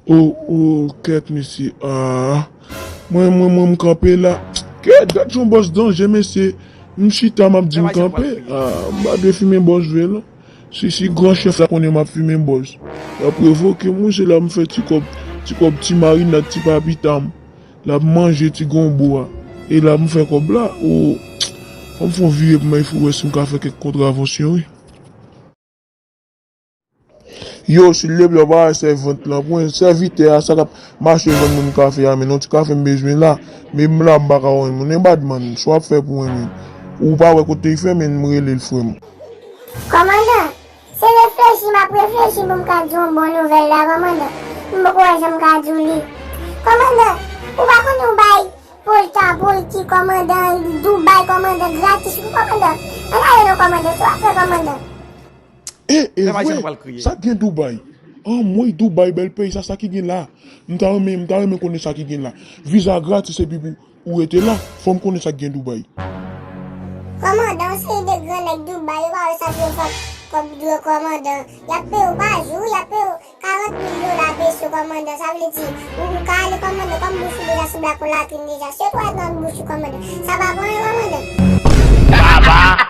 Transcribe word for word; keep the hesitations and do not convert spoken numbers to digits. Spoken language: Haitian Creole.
Oh, oh, kèt, mesye. Ah. Mwen, mwen, mwen, m kanpe la. Kèt, gad yon bòs danje, mesye. M chita, m ap di m kanpe. Ah, m pa dwe fimen bòs vre, non. Si, si gran chèf la konnen m ap fimen bòs, l ap revoke m, wi, se la m fè ti kòb, ti kòb ti marinad, ti papita m. L ap manje ti gonbo a. E la m fè kòb la, o, fò m fè yon vire pou m al fou wè si m ka fè kèk kontravansyon, wi. Yo, silvouplè, w pa wè sèvant lan pou mwen, sèvitè a, sa k ap mache vann moun kafe a, men yon ti kafe m bezwen la, men m la m pa ka wè moun, e badman, sa w ap fè pou mwen menm? Ou pa wè kote l fè, men m rele l frè m. Kòmandan, se reflechi m ap reflechi pou m ka di w yon bon nouvèl la, kòmandan. M poko wè jan m ka di w li. Kòmandan, ou pa konn yon bay pou l ta, pou l ki kòmandan, Dubai, kòmandan, gratis pou kòmandan. Ann ale non, kòmandan, se w ap fè, kòmandan. E, e vre, sa k gen Dubai? Anmwey, Dubai, bèl peyi, sa, sa ki gen la? M ta renmen, m ta renmen konnen sa ki gen la. Viza gratis epi pou ou rete la, fò m konnen sa k gen Dubai. Kòmandan, yon seri de gran nèg Dubai, yo pa wè sa pou yo fè kòb dwe kòmandan. Y ap peye w pa jou, y ap peye w karant mil dola peso, kòmandan. Sa vle di, ou, ou ka ale, kòmandan, kòm bouch ou deja sanble ak yon latrin deja. Se twalèt nan bouch ou, kòmandan. Sa pa bon, non, kòmandan. Papa,